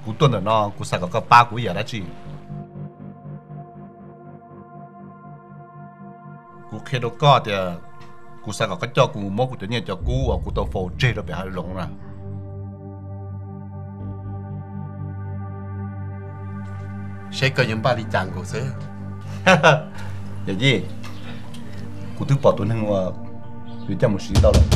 Kuv tuaj ntawm no kuv xav kom koj pab kuv ib yam dab tsi. Kuv qhia rau koj tias kuv xav kom koj coj kuv mus muab kuv cov nyiaj cov kub uas kuv tau faus tseg rau pem hav zoov na. Saib koj yuav npaj li cas nkaus xwb. Yawm yij, kuv twb pom tus neeg uas yuav coj mus siv tau lawm.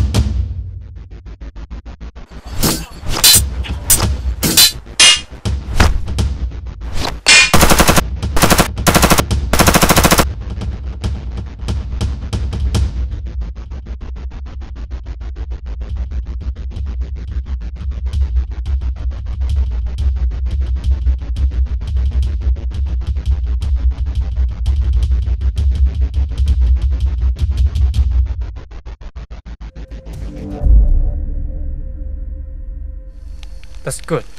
That's good.